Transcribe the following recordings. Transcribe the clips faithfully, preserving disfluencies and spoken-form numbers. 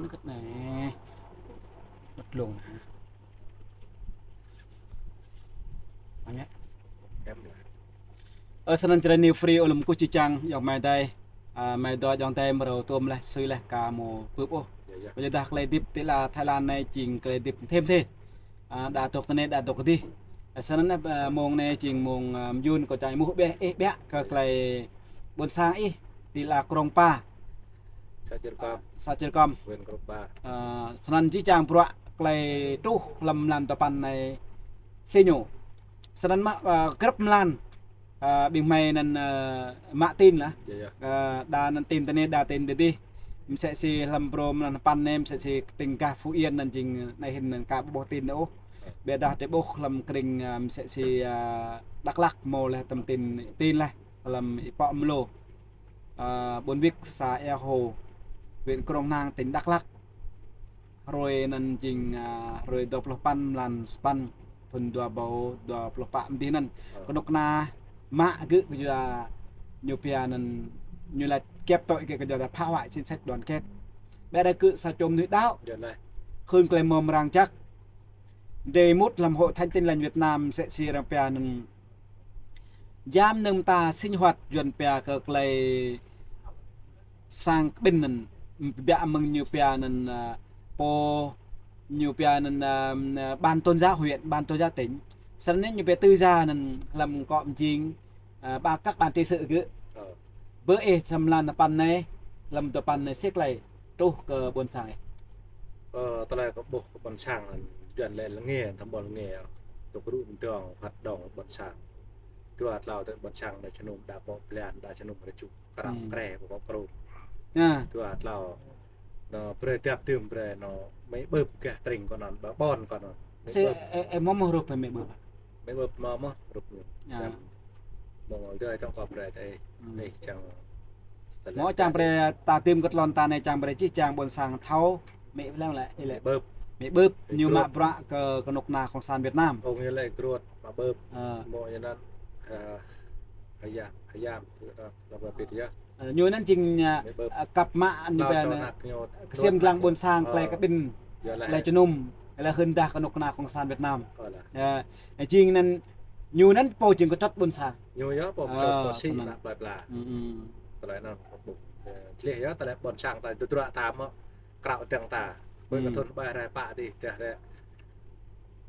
Anŭn kơt anai. Đơ̆t lông anai. Anai. Em lah. Ơ, snăn črăn ni free ôh lăm kơkuh či čang, ayŏng amai adơi. Ơ, amai adơi ayŏng adơi mrâo tuôm laih, sui laih, ka mơ̆ bưp ôh. Yơh, yơh. Kơ yua dah tơlơi hơdip ti ala Thái Lan anai jing tơlơi hơdip thêm thê. Ơ, đa dŏ tơ anai, đa dŏ tơ adih. Ơ, snăn, ơ, mông anai jing mông, ơ, mơyŭn kâo čang ih ƀuh ƀiă, ih ƀiă kơ tơlơi ƀôn sang ih ti ala Krông Pa. Xã Chư Kom. Xã Chư Kom. Huyện Krông Pa. Ơ, snăn či čang bruă tơlơi truh lăm mlan tơpăn anai sĭt ñu. Snăn mơ̆, ơ, grăp mlan, ơ, ƀing mơi anŭn, ơ, mă tin lah. Yơh, yơh. Ơ, đa anŭn tin tơ anai, đa tin tơ adih. Msĕ si lăm brô mlan tơpăn anai, msĕ si tỉnh gah Phú Yên anŭn jing anai hĭn anŭn ka ƀuh tin ôh. Ƀiădah tơ ƀuh lăm krĭng, ơ, msĕ si, ơ, Dak Lak mơ̆ laih tơm tin, tin laih. Lăm ih pŏk mlô. Ơ, ƀôn Vik, xã Ea Hồ, huyện Krông Nang, tỉnh Dak Lak. Hrơi anŭn jing, ơ, hrơi dua pluh păn mlan sapăn, thŭn dua rơbâo dua pluh pă mơ̆ng adih anŭn. Ơ. Kơnuk kơna mă gơ̆ kơ yua ñu pia anŭn ñu laĭ kĕp tui kơ yua dah phá hoại chính sách đoàn kết. Ƀiădah gơ̆ sa čô mơnuih đaŏ. Yơh lah. Hưn tơlơi mơmrang jăk. Đe mŭt lăm Hội Thánh Tin Lành Việt Nam msĕ si arăng pia anŭn. Jam anŭn ta sinh hoạt Yuan pia kơ tơlơi sang kƀĭn anŭn, biă mơ̆ng ñu pia anŭn, ơ, pô, ñu pia anŭn, ơ, ban tôn giáo huyện, ban tôn giáo tỉnh. Snăn ñu pia tư gia anŭn lăm akŏ mơjing, ơ, ba các ban trị sự gơ̆. Ơ. Bơ ih sa mlan tơpăn anai, lăm tơpăn anai sĭt tơlơi truh kơ ƀôn sang ih. Ơ, tơlơi kơ ƀuh kơ ƀôn sang anŭn, Yuan lĕ lơnge, tơmŏl lơnge, tŭk rŭ mơdơ̆ng hoạt động ƀôn sang. Dua tlâo tơ ƀôn sang đa čơnŭm đa pŏk blan, đa čơnŭm rơčŭ, krao, hmm, krê, pŏk krŭ. Ơ. Dua tlâo, anŭn brơi tiap tơm brơi anŭn, mĕ bưp gah tring kơ anŭn, ƀa ƀon kơ anŭn. Mĕ bưp. Ơ, ơ, mơ̆ mơ̆ rup mĕ bưp. Mĕ bưp mơ̆ mơ̆ rup ñu. Ơ. Lăm mông adơi tŏng kơ brơi tơ, hmm, anai čang. Mơ̆ čang brơi ta tơm kơ tlôn ta anai čang brơi či čang ƀôn sang thâo, mĕ lăng lĕ, ih lĕ. Mĕ bưp. Mĕ bưp, mĕ ñu bưp mă bruă kơ, kơnuk kơna Cộng sản Việt Nam. Ơ, ñu lĕ grut, mă bưp. Ơ. Mơ̆ ñu anŭn, ơ, ayam, ayam, tơ anŭn, lăm ƀa pit yơh. Ơ, ñu anŭn jing, ơ, mĕ bưp. Ơ, kăp mă ñu tlâo pia čô anŭn, anăk ñu, ksiêm dlăng ƀôn sang, ơ, tơlơi kơ ƀĭn, yơh lah, tơlơi čơnŭm, tơlơi hưn dah kơnuk kơna Cộng sản Việt Nam. Ơ lah. Ơ, jing anŭn, ñu anŭn pô jing kơčŏt ƀôn sang. Ñu yơh pô kơčŏt, ơ, pô sĭ snăn. Anăk plơi pla. Hmm, hmm. Tơlơi anŭn, ơ, tleh yơh, tơlơi ƀôn sang ta tơdruă ta mơ̆, krao tơ̆ng ta. Ƀơi, hmm, kơ thŭn ƀai rai pă adih, dah lĕ.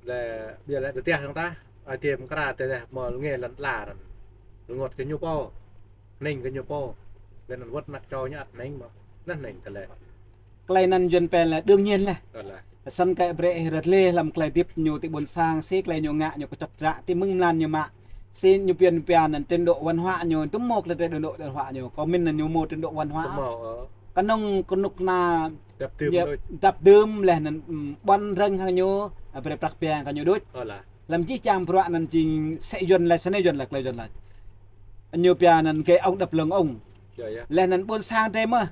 Lĕ, ƀiă lĕ tơdah hăng ta, ai tiêm kra tơdah mơ̆ lơnge lăn ala anŭn. Rơngot kơ ñu pô. Hnĭng kơ ñu pô. Lĕ anŭn wơ̆t anăk čô ñu ăt hnĭng mơ̆. Anŭn hnĭng tơlơi. Tơlơi anŭn Yuan pia lĕ đương nhiên lah. Ơ lah. Snăn kơ brơi ih rơt lĕ lăm tơlơi hơdip ñu ti ƀôn sang, sĭt tơlơi ñu ngă ñu kơčŏt dră, ti mơ̆ng mlan ñu mă. Sĭt ñu pia, pia anŭn trình độ văn hóa ñu, tŭm mơ̆ kơ trình độ văn hóa ñu. Kơ mĭn anŭn ñu mơ̆ trình độ văn hóa. Tŭm mơ̆, ơ. Kơnơ̆ng kơnuk kơna dăp dưm, yơh, đôč. Dăp dưm lĕ anŭn, ưm, ƀuăn rơ̆ng hăng ñu, ơ, brơi prăk piang kơ ñu đôč. Ơ lah. Lăm jih jang bruă anŭn jing sĕ Yuan laĭ, snei Yuan laĭ, tơlơi Yuan laĭ. Ñu pia anŭn gậy ông đập lưng ông. Yơh, yơh. Lĕ anŭn ƀôn sang drei mơ̆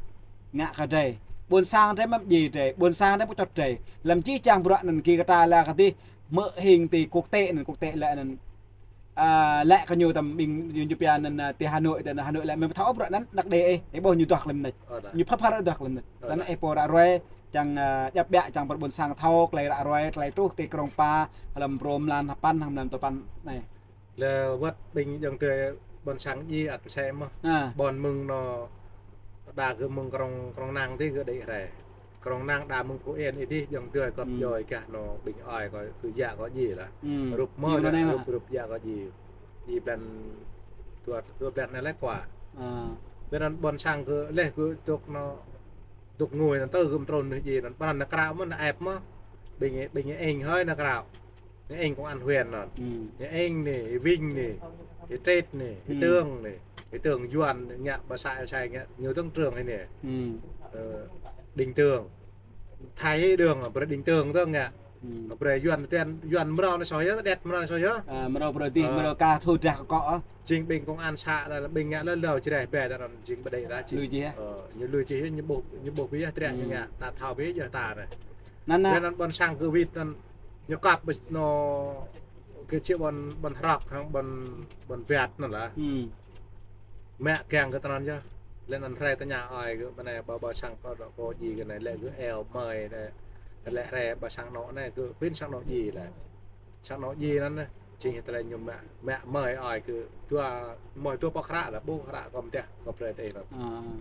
ngă kơ drei. Ƀôn sang drei mơ̆ mdjiê drei. Ƀôn sang drei mơ̆ kơčŏt drei. Lăm jih jang bruă anŭn gĭ kơ ta lĕ kơ dih mơ̆ hing ti quốc tế anŭn, quốc tế lĕ anŭn. Ơ, lĕ kơ ñu tơm ƀing ñu, ñu pia anŭn, ơ, ti Hà Nội, ti Hà Nội lĕ mơ̆ thâo bruă anŭn, anăk đe ih, ih ƀuh ñu duah tơlơi mơneč. Ơ, lah. Ñu phăp phăr duah tơlơi mơneč. Ơ, lah. Snăn ih pô ră ruai, čang, ơ, djăp biă, čang pơ ƀôn sang thâo, tơlơi ră ruai, tơlơi truh ti Krông Pa, lăm brô mlan sapăn, hăng mlan tơpăn anai. Lĕ wơ̆t ƀing ayŏng adơi ƀôn sang djai ăt mơsĕ mơ̆. Ơ. Ƀôn mơ̆ng anŭn đa gơ̆ mơ̆ng Krông, Krông Năng dih gơ̆ đĭ rai. Krông Năng đa mơ̆ng Phú Yên ih dih ayŏng adơi gŏp, hmm, djơ̆ gah anŭn ƀing ơi kơ, kơ yă kơ djai lah. Hmm. Rup mơ̆, djai mơ̆ anai lah, mă. Rup, rup yă kơ djai. Djai blan dua, dua blan anai lĕ kua. Ơ. Ƀơi anŭn ƀôn sang gơ̆ lĕ gơ̆ dŏ anŭn dŏ ngui anŭn tơ gơ̆ mơtrun anŭn djai anŭn. Ƀơi anŭn anăk krao mơ̆ anăk ĕp mơ̆. Ƀing, ƀing ih ơi anăk krao. Ih eng công an huyện anŭn. Hmm. Ih eng anai, ih Vinh anai, ih Tret anai, ih, hmm, Tương anai, ih Tương Yuan ngă ƀa sai sai ngă, ñu Tương Trương anai. Hmm. Ơ, Đình Tương. Thái Đường, brơi Đình Tương Tương ngă. Hmm. Brơi Yuan tien, Yuan mrâo anai soh yơh, đet mrâo anai soh yơh. Ơ, mrâo brơi dih, ơ, mrâo ka thu drah kơ kŏ, ơ. Jing ƀing công an xã lĕ, lĕ ƀing ngă lơ lơ čreh ƀe ta anŭn jing ƀơđĕ ta jing. Lui jih, ơ. Ơ, ñu lui jih, ñu ƀuh, ñu ƀuh ƀiă drah ñu, hmm, ngă, ta thâo ƀiă yơh ta anai. Anŭn, anŭn. Lĕ anŭn ƀôn sang gơ̆ wĭt anŭn ñu kăp ƀơi anŭn kơ či ƀôn, ƀôn Hrŏk hăng ƀôn, ƀôn Biăt anŭn lah. Hmm. Mă kiăng kơ tơnăn yơh. Lĕ anŭn hrơi tơña ơi kơ mơ̆ anai ƀơ ƀơ sang kơ dŏ kơ ji kơ anai lĕ kơ eo mơi anai. Lĕ hrơi ƀơ sang anŏ anai kơ pĭn sang anŏ ji lĕ. Sang anŏ ji anŭn anai. Jing tơlơi ñu mă, mă mơi ơi kơ dua, mơi dua pô hră lĕ, ƀu hră kơ mơ̆ teh, kơ brơi teh anŭn.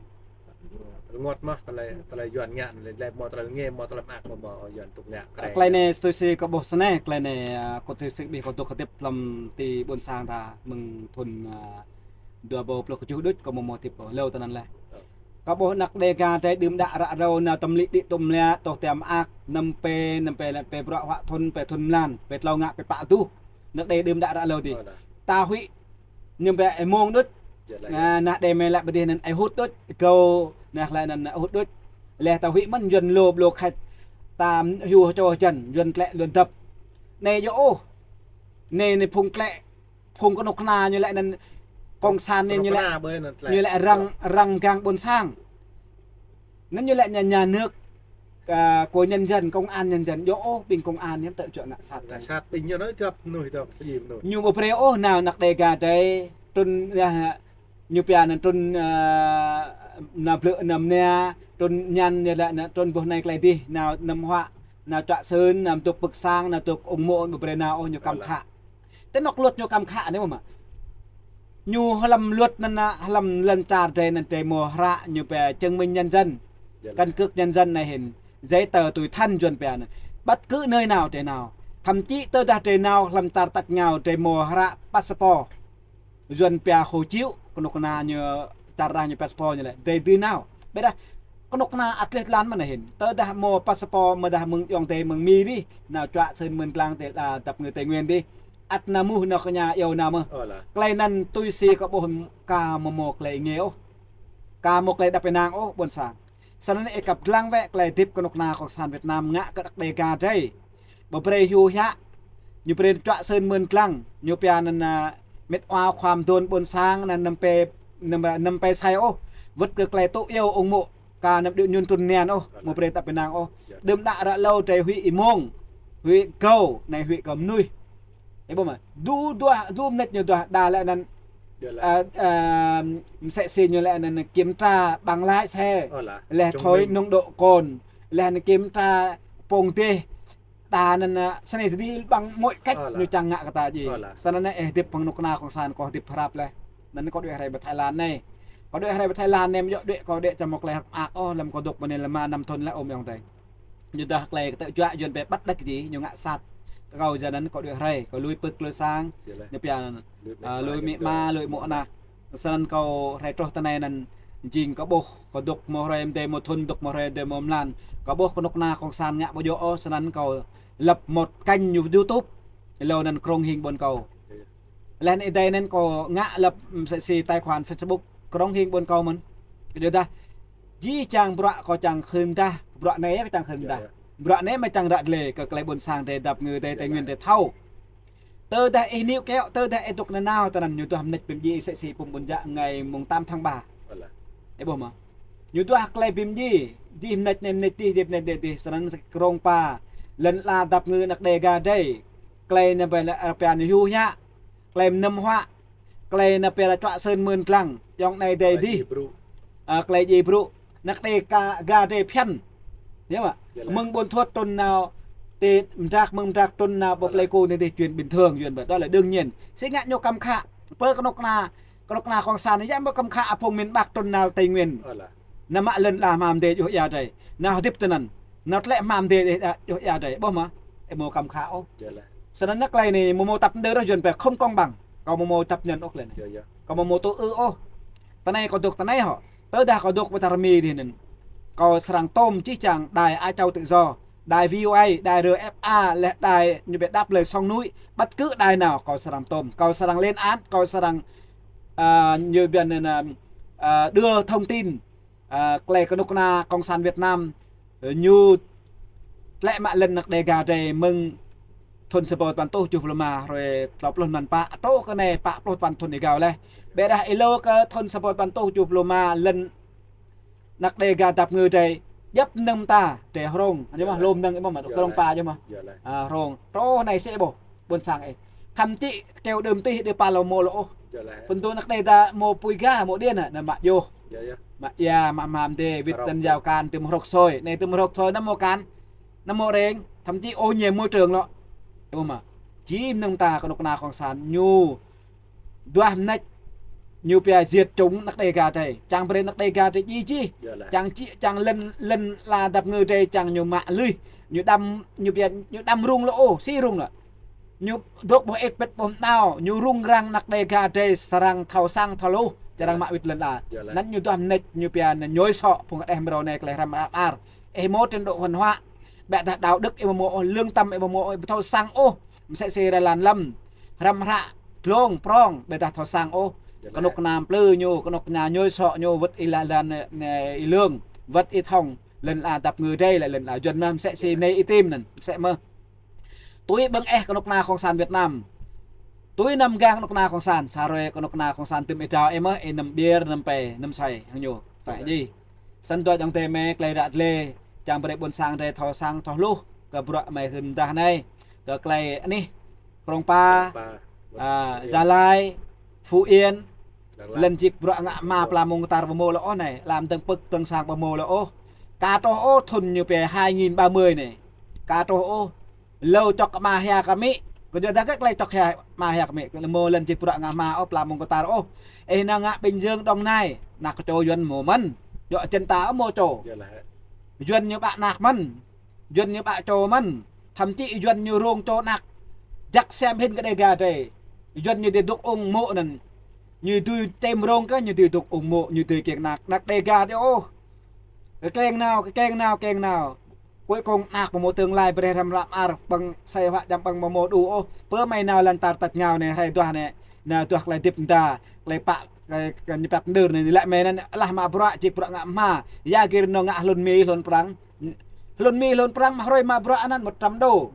Rơngot mơ̆ tơlơi, tơlơi Yuan ngă anai lĕ mơ̆ tơlơi ngê, mơ̆ tơlơi mơak, mơ̆, mơ̆ Yuan tŭk ngă. Tơlơi anai tui si kâo ƀuh snei, tơlơi anai, a, kâo tui si ƀing kâo dŏ kơdip lăm ti ƀôn sang ta mơ̆ng thun, a, dua rơbâo pluh kơjuh đôč kâo mơ̆ mơ̆ hơdip kâo hlâo tơnăn lĕ. Kâo ƀuh anăk Đêga drei đưm đă ră râo nao tơm lĭ đĭ tơm lĕ, tŏh tơm ak, năm pê, năm pê lĕ, pê bruă huă thun, pê thun mlan, pê tlâo ngă, pê pă tuh. Anăk đe đưm đă ră râo dih. Ta huĭ ñu pê ai mông đôč. Nah, nah đe mơi lĕ ƀơi dih anŭn ai hŭt đôč, gâo nah lĕ anŭn hŭt đôč. Lĕ ta huĭ mơ̆n Yuan lô blô khač ta hyu hơčô hơjăn, Yuan tlĕ Yuan dăp. Anai yơh ôh. Anai anai phung tlĕ, phung kơnuk kơna ñu lĕ anŭn kông san anai ñu lĕ, ñu lĕ răng, răng gang ƀôn sang. Anŭn ñu lĕ nhà, nhà nước, a, của nhân dân, công an nhân dân, yơh ôh ƀing công an ñu tơl čuă ngă sat. Ngă sat ƀing ñu anŭn dăp mơnuih, dăp pơjing mơnuih. Ñu ƀu brơi ôh nao anăk Đêga drei, trŭn, a, ñu pia anŭn trŭn, a, nao blư̆ nao mnia, trŭn ñăn ñu lĕ anŭn trŭn ƀuh anai tơlơi dih, nao năm huă, nao čuă sưn, nao dŏ pơ̆k sang, nao dŏ ung mô̆ ƀu brơi nao ôh ñu kăm khă. Tơ anŏ luật ñu kăm khă anai mơ̆. Ñu hlăm luật anŭn, hlăm lŏn čar drei anŭn drei mơ̆ hră ñu pia chứng minh nhân dân, căn cước nhân dân anai hĭn, giấy tờ tùy thân Yuan pia anŭn. Bất cứ nơi nào drei nao. Thậm chí tơdah drei nao hlăm čar tač rơngiao drei mơ̆ hră passport. Yuan pia hộ chiếu, kơnuk kơna ñu čar arăng ñu passport ñu lĕ, drei dưi nao. Ƀiădah kơnuk kơna ăt lĕ tơlơi anŭn mơ̆n hĭn. Tơdah mơ̆ passport mơ̆ dah mơ̆ng ayŏng adơi mơ̆ng Mi dih, nao čuă sưn mơ̆n lăng tơ, a, dăp ngư Tây Nguyên dih. Ăt nao mŭh nao kơ ñu iâu nao mơ̆. Tơlơi anŭn tui si kâo ƀuh kâo mơ̆ mơ̆ tơlơi ngê ôh. Kâo mơ̆ tơlơi đăp ênang ôh ƀôn sang. Snăn ih kăp lăng wơ̆t tơlơi hơdip kơnuk kơna kông san Việt Nam ngă kơ anăk Đêga drei. Ƀu brơi hyu hiă. Ñu brơi čuă sưn mơ̆n lăng. Ñu pia anŭn, a, mĕt wa khua mơdôn ƀôn sang anŭn năm pê, năm, năm pê sai ôh. Wơ̆t kơ tơlơi tŭ iâu ung mô̆. Kâo năm điu ñun trŭn ñăn ôh. Ƀu brơi đăp ênang ôh. Đưm đă ră râo drei huĭ ai mông. Huĭ gâo, anai huĭ gâo mơnuih. Ih ƀuh mơ̆. Dua, dua, dua mnĕč ñu dua đa lĕ anŭn. A, a, msĕ si ñu lĕ anŭn kiểm tra bằng lái xe. Lĕ thổi nồng độ cồn. Lĕ anŭn kiểm tra pông dih. Đa anŭn, a, snei sơdih bằng mọi cách ñu čang ngă kơ ta ji. Snăn anai ih hơdip phung kơnuk kơna kông san kâo hơdip hrăp leh. Anŭn kâo đuaĭ hrơi ƀơi Thái Lan anai. Kâo đuaĭ hrơi ƀơi Thái Lan anai mơ̆ yơh đuaĭ kâo đuaĭ čăm mơ̆ tơlơi hơ̆k mơak ôh lăm kâo dŏ ƀơi anai lăm năm thun leh ôm ayŏng adơi. Ñu dah tơlơi kơ tơl čuă Yuan pia bất đắc dĩ, ñu ngă sat. Kâo jơlan kâo đuaĭ hrơi, kâo lui pơ̆k lui sang, ñu pia anŭn, a, lui amĭ ama, lui mô̆ ană. Snăn kâo hrơi truh tơ anai anŭn jing kâo ƀuh, kâo dŏ mơ̆ hrơi mơdơi mơ̆ thun, dŏ mơ̆ hrơi mơdơi mơ̆ mlan. Kâo ƀuh kơnuk kơna kông san ngă ƀu djơ̆ ôh, snăn kâo lăp một kênh ñu YouTube, hlâo anŭn krong hing ƀôn kâo. Leh anŭn ih dai anŭn kâo ngă lăp msĕ si tài khoản Facebook krong hing ƀôn kâo mơ̆n. Kơ djơ̆ dah. Jih jang bruă kâo čang khưn dah, bruă anai kâo čang khưn dah. Bruă anai mơ̆ čang ră lĕ kơ tơlơi ƀôn sang drei dăp ngư drei Tây Nguyên drei thâo. Tơdah ih niu kiaŏ, tơdah ih dŏ nanao, tơnăn ñu duah mnĕč bi mdjiê ih msĕ si pŭm ƀôn djă ngày mùng tám tháng ba. Ih ƀuh mơ̆. Ñu duah tơlơi bi mdjiê, dih mnĕč anai mnĕč dih, dih mnĕč dih, dih, snăn krong pa. Lŏn ala dăp ngư anăk Đêga drei. Tơlơi anai ƀai lĕ rơpian hyu hiă. Tơlơi mơnăm huă. Tơlơi anai ƀai lĕ čuă sưn mơ̆n lăng. Ayŏng anai adơi dih. A, tơlơi djai brŭ. Anăk Đêga drei phiăn. Yơh mơ̆. Mơ̆ng Ƀuôn Thuột trŭn nao. Ti mdrak mơ̆ng mdrak trŭn nao ƀơi Pleiku anai dih chuyện bình thường, Yuan ƀai. Đó là đương nhiên. Si ngă ñu kăm khă. Pơ kơnuk kơna, kơnuk kơna kông san, yơh mơ̆ kăm khă phung miền Bắc trŭn nao Tây Nguyên. Nao mă lŏn ala hmam adơi djuh ia drei. Nao hơdip tơnăn. Nao tlĕ hmam adơi djuh ia drei. Ƀuh mơ̆. Ih mơ̆ kăm khă ôh. Snăn anăk tơlơi anai mơ̆ mơ̆ tăp mơdơr Yuan ƀai không công bằng. Kâo mơ̆ mơ̆ chấp nhận ôh tơlơi anai. Kâo mơ̆ mơ̆ tŭ ư ôh. Tơ anai kâo dŏ tơ anai hŏ. Tơdah kâo dŏ ƀơi čar Mi dih anŭn. Kâo srăng tŏm čih čang đài Á Châu Tự Do. Đài VOA, đài RFA, leh đài ñu ƀai đăp lơi sông núi. Bất cứ đài nào kâo srăng tŏm. Kâo srăng lên án, kâo srăng, a, ñu ƀai anŭn, a, đưa thông tin. A, tơlơi kơnuk kơna kông san Việt Nam, a, ñu tlĕ mă lŏn anăk Đêga drei mơ̆ng thun sa rơbâo tơpăn rơtuh tơjuh pluh rơma hrơi tlâo pluh mlan pă, truh kơ anai pă pluh tơpăn thun êgao leh. Ƀiădah hlâo kơ thun sa rơbâo tơpăn rơtuh tơjuh pluh rơma lŏn anăk Đêga dăp ngư drei, djŏp mơnơ̆ng ta, drei hrông, anŭn mơ̆ hlôm mơnơ̆ng ih ƀuh mơ̆, krong pa yơh mơ̆. A, hrông, truh anai sĭ ƀuh. Ƀôn sang ih. Thậm chí kâo đưm tih đĭ pă lŏ mơ̆ lŏ ôh. Phun tŭ anăk Đêga mơ̆ pui ga mơ̆ điện anŭn mă yơh. Mă ia, mă hmam dê, wĭt tơ̆n yao kan, tơm hrŏk sôi. Anai tơm hrŏk sôi, anăm mâo kan. Anăm mâo rêng, thậm chí ô nhiễm môi trường lŏ. Ơ mă. Či mơnơ̆ng ta kơnuk kơna cộng sản, ñu duah mơneč, ñu pia diệt chủng anăk Đêga drei. Čang brơi anăk Đêga drei djai čih. Čang či, čang lŏn, lŏn ala dăp ngơ drei, čang ñu mă lui. Ñu đăm, ñu pia, ñu đăm rŭng lŏ ôh, si rŭng lŏ. Ñu dŏ ƀuh ĕt pĕt ƀuh mơnao, ñu rŭng răng anăk Đêga drei srăng thâo sang thâo hluh, čang arăng mă wĭt lŏn ala. Anăn ñu duah mơneč, ñu pia anăn ñôi sŏ, phung kơđeh mrâo anai tơlơi hrăm hră mơar. Ih mâo trình độ văn hóa, ƀiădah đạo đức ih mâo ôh, lương tâm ih mâo ôh, ƀu thâo sang ôh. Msĕ si rai lan lăm, hrăm hră, glông, prong, ƀiădah thâo sang ôh. Kơnuk kơna plư ñu, kơnuk kơna ñôi sŏ ñu, wơ̆t ih lŏn, ih lương, wơ̆t ih thŏng, lŏn ala dăp ngơ drei lĕ lŏn ala Yuăn mơh, msĕ si anai ih tĭm anăn, msĕ mơh. Tui ƀơ̆ng ih kơnuk kơna cộng sản Việt Nam. Tui anăm gang kơnuk kơna cộng sản, sa hrơi kơnuk kơna cộng sản tơm ih drao ih mơh, ih anăm ƀier, anăm pe, anăm sai, hăng ñu. Tơdah djai. Snăn dua ayŏng adơi mơi, tơlơi ră lĕ, čang brơi ƀuôn sang drei thâo sang thâo hluh, kơ bruă mơi hưn dah anai, kơ tơlơi anih, Krông Pa, Gia Lai, Phú Yên, lŏn jik bruă ngă hma pla mông kơtar ƀu mâo lŏ ôh anai, lăm dơ̆ng pơ̆k dơ̆ng sang ƀu mâo lŏ ôh. Ka truh ôh thŭn ñu pia hai nghìn ba mươi anai. Ka truh ôh. Lŏ čŏk hma hia kơ amĭ, kơyua dah kơ tơlơi čŏk hia hma hia kơ amĭ, kơ lŏ mâo lŏn jik bruă ngă hma ôh, pla mông kơtar ôh. Ih nao ngă Bình Dương, Đồng Nai, anăk čô Yuăn mâo mơ̆n. Djŏ čen ta ôh mâo čô. Yuăn ñu ƀă anăk mơ̆n. Yuăn ñu ƀă čô mơ̆n. Thậm chí Yuăn ñu rông čô anăk. Jak sem hĭn kơ Đêga drei. Yuăn ñu dưi dŏ ung mô̆ anăn. Ñu dưi tơm rông kơ ñu dưi dŏ ung mô̆, ñu dưi kiăng anăk. Anăk Đêga drei ôh. Kơ kiăng nao, kơ kiăng nao, kiăng nao. Cuối cùng anăk ƀu mâo tương lai brơi hrăm hră mơar, ƀơ̆ng sai hua čăm ƀơ̆ng ƀu mâo đu ôh. Pơ mơi nao lŏn tar tač rơngiao anai, hrơi duah anai. Nao duah tơlơi hơdip mơda, tơlơi pă, tơlơi, tơlơi ñu păk mơnơ̆r anai, lĕ mơi anăn, alah mă bruă, jik bruă ngă hma. Ya gir nao ngă hlŭn Mi, hlŭn Prăng. Hlŭn Mi, hlŭn Prăng, mă hrơi mă bruă anăn một trăm đô.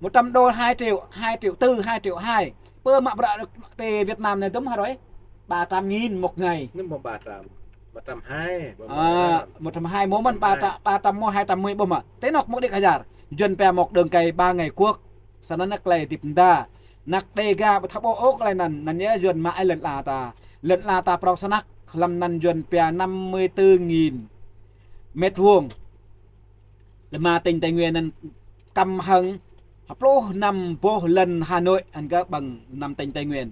Một trăm đô, hai triệu, hai triệu tư, hai triệu hai. Pơ mă bruă tơ Việt Nam anai dŭm hrơi? Ba trăm nghìn một ngày. Anŭn ƀơ̆ng ba trăm. Ba trăm hai, ƀơ̆ng ba trăm. À, một trăm hai mơ̆n, ba trăm, ba trăm mơ̆n, hai trăm mơ̆n ƀơ̆ng mă. Tơ anŏ một đěk hajar. Yuăn pia một đường cây ba ngày quốc. Snăn anăk tơlơi hơdip mơda. Anăk Đêga ƀu thâo ƀuh ôh tơlơi anăn, anăn yơh Yuăn mă ai lŏn ala ta. Lŏn ala ta prŏng snăk, hlăm anăn Yuăn pia năm mươi tư nghìn mét vuông. Lĕ mă tỉnh Tây Nguyên anăn kăm hăng pluh năm boh lŏn Hà Nội, hăng kơ ƀơ̆ng năm tỉnh Tây Nguyên.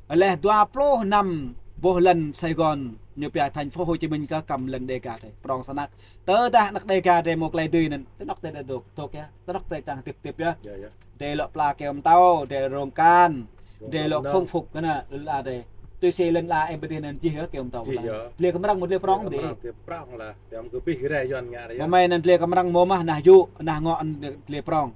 Lĕ dua pluh năm boh lŏn Sài Gòn, ñu pia thành phố Hồ Chí Minh kơ kăm lŏn Đêga drei, prŏng snăk. Tơdah anăk Đêga drei mâo tơlơi dưi anăn, tơ anŏ drei dŏ, dŏ yơh. Tơ anŏ drei čang hơdip hơdip yơh. Drei lŏ pla kơyâo mtâo, drei rông kan, drei lŏ khong phục kơ anăn, lŏn ala drei. Tui si lŏn ala ih ƀơ̆ng dih anăn jih yơh kơyâo mtâo. Dlê kơmrăng mơ̆ dlê prŏng dih. Kơmrăng dlê prŏng lah, tiăm kơ bih rai Yuăn ngă rai. Mơ̆ mơi anăn dlê kơmrăng mơ̆ mah nah yŭ, nah ngŏ dlê prŏng.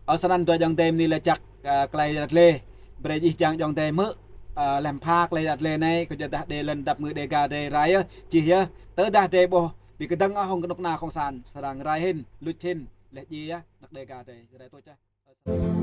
Ơ snăn dua ayŏng adơi mơi anai lĕ jak, ơ, tơlơi ră lĕ. Brơi jih jang ayŏng adơi mơi, ơ, lăm pha tơlơi ră lĕ anai, kơyua dah drei lŏn dăp ngơ Đêga drei rai yơh, jih yơh. Tơdah drei ƀuh, ƀu kơdơ̆ng ôh hŏng kơnuk kơna cộng sản, srăng rai hĭn, luč hĭn, lĕ jih yơh, anăk Đêga drei, rai tuč yơh.